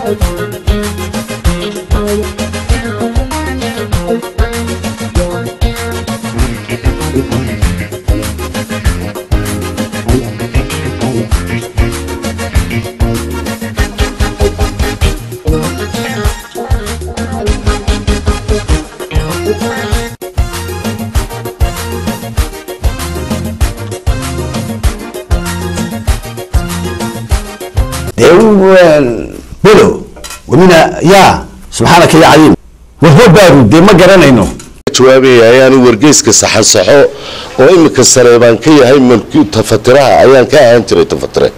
Dee belo wamina yaa subxaanaka ya cadiim warho baaru dee ma garanayno. Jawaabaya ayaanu wargeyska saxansaxo oo imika saleebaan ka yahay tafatiraha ayaan ka ahaan jiray tafatire.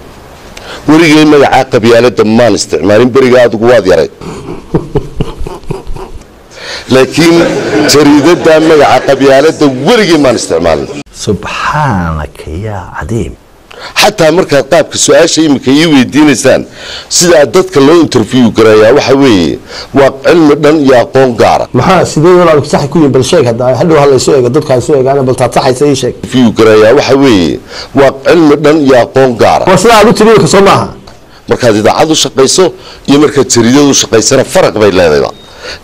Weligay magacaa qabyaalada maan isticmaalin, beriga adigu waad yaray, laakiin jariidada magaca qabyaalada weligay maan isticmaalin. Subxaanaka yaa cadiim. Xataa markaad qaabka su-aasha iminka ii weydiinaysaan, sidaa dadka loo interview garayaa waxa weeye waa cilmi dhan iyo aqoon gaara. Maxaa sidee walaal sax ku yihiin? Bal sheeg hadda, hadhow ha laysu eego, dadka ha isu eegaan, bal taad saxaysa ii sheeg. Interview garayaa waxa weeye waa cilmi dhan iyo aqoon gaara. Waa sidaa aad u tiri imika soo maaha? Markaad idaacad u shaqayso iyo markaad jariidad u shaqaysana faraq bay leedayba,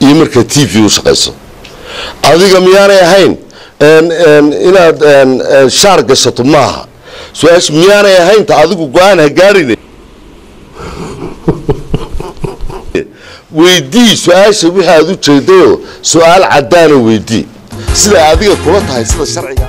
iyo markaad TV u shaqayso. Adiga miyaanay ahayn inaad shaar gashato? Maaha su-aasha miyaanay ahayn ta adigu go-aan ha gaarine, weydii su-aasha wixii aad u jeedayoo su-aal caddaana weydii sida adiga kula tahay sida sharciga.